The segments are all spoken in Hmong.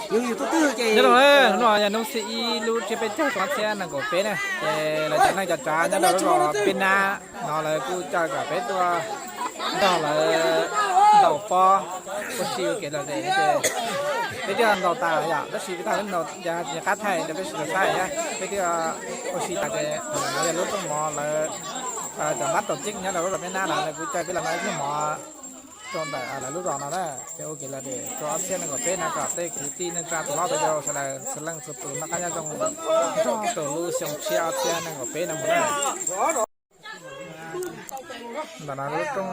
Nyob zoo, hnub no yog hnub xiab ib lub tsiab peb caug xyoo ob txhiab nees nkaum peb na, ces lawv cov neej cov tsav nyob rau lub zos Peb Nab no lawv kuj caw kom peb tuaj nrog lawv ntaus pob ua si ua kev lom zem no ces peb twb ntaus tas yom, tab sis peb tau ntaus ces qab thaij rau peb sawv daws saib thiab. Peb twb ua si tas ces no yog lub rooj mov lawv cov mab tom txeeb nyob rau lub zos Peb Nab no lawv kuj caw peb los noj ib pluag mov rau ntawm lawv lub zos no na. Ces ua kev lom zem rau ob txhiab nees nkaum peb no kom tej kwv tij neej tsa tus hlob tus yau sawv daws txhua leej txhua tus noj qab nyob zoo nrog rau lub xyoo tshiab ob txhiab nees nkaum peb no mus na. Ntawm no lub rooj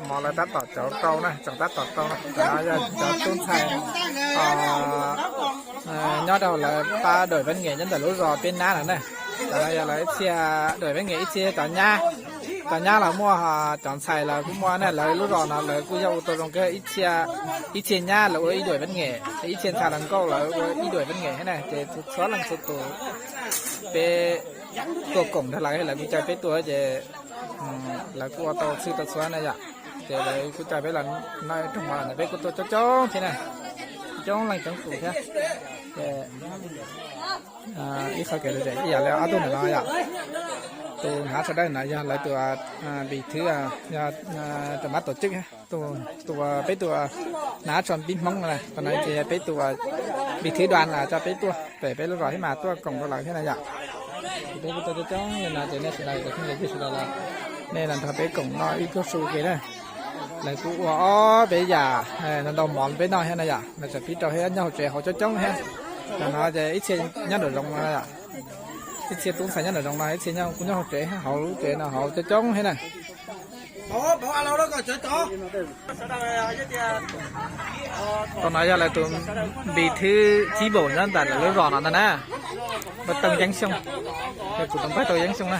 mov lawv tab tom cauv rau na, tseem tab tom rau na. Ntawm no yog cov tub ntxhais nyob rau lawv pab đổi văn nghệ nyob ntawm lub zos Peb Nab no na. Ntawm no yog lawv ib txhia đổi văn nghệ, ib txhia cov nyab, cov nyab los muaj, cov ntxhais los kuj muaj na. Lawv lub zos no lawv kuj yog ua tau zoo kawg, ib txhia, ib txhia nyab lawv ua ib đổi văn nghệ, ib txhia ntxhais los nkauj lawv ua ib đổi văn nghệ thiab na. Ces txhua leej txhua tus peb tuaj koom nrog lawv, lawv kuj caw peb tuaj ces lawv kuj ua tau txhij tau txhua na yom. Ces lawv kuj caw peb los noj rooj mov ntawm peb kuj tuaj coob coob thiab na, coob leej coob tus thiab. Ces ib qho kev lom zem ib yam li ob tug ntawm no yom. Tus hnav tsho dawb no yog lawv tus npis thwb, yog tus mab tom txeeb, tus, tus peb tus hnav tsho npib Hmoob no, tus no ces yog peb tus npis thwb đoàn los coj peb tuaj pem peb lub zos thiab mas tuaj koom rau lawv thiab na yom. Ces peb kuj tuaj coob coob li no ces nej sawv daws cov phooj ywg sawv daws los nej los nrog peb koom noj ib pluag su ke na. Lawv kuj ua ob peb yam ntau ntau mov peb noj thiab na yom. Lawv tseem pib rau thiab nyob hauv tsev hauv coob coob thiab. Tam no ces ib txhia nyob nraum zoov no yom, ib txhia tub ntxhais nyob nraum zoov no, ib txhia kuj nyob hauv tsev, hauv lub tsev no hauv coob coob thiab na. Tus no yog lawv tus npis thwb chi npaum nyob ntawm lawv lub zos no ntag na. Npawg Tooj Yeeb Xyooj, yog kuv tus npawg Tooj Yeeb Xyooj na.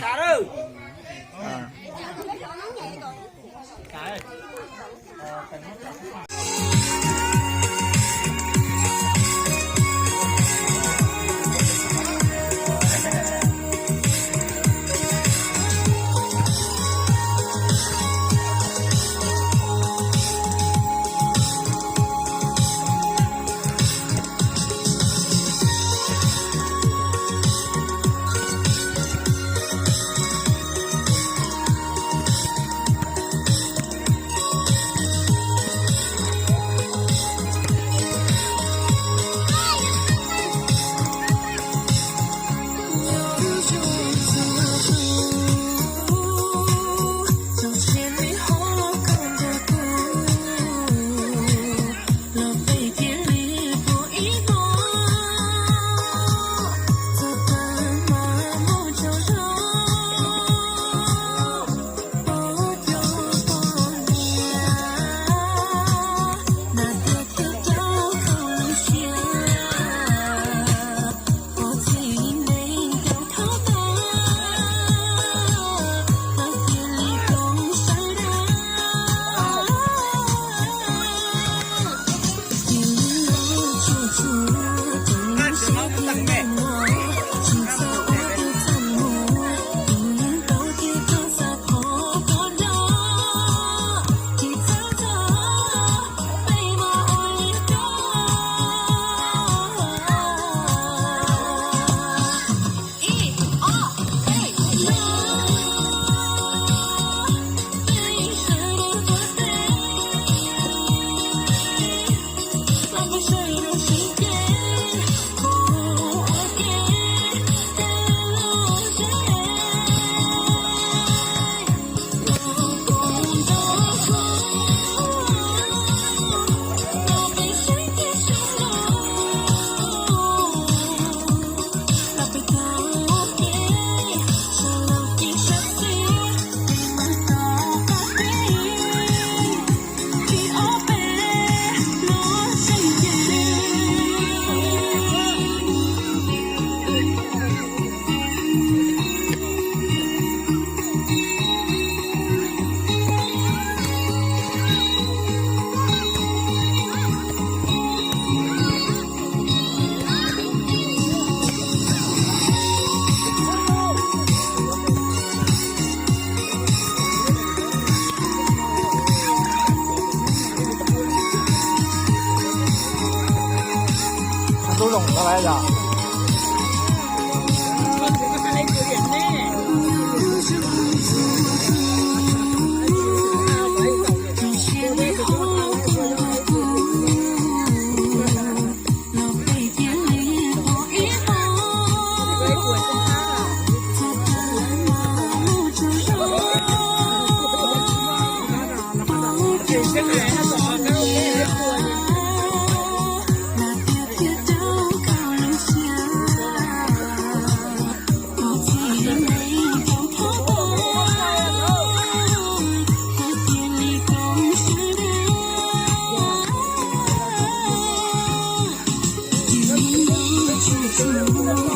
Tub zoo tau lawm yog.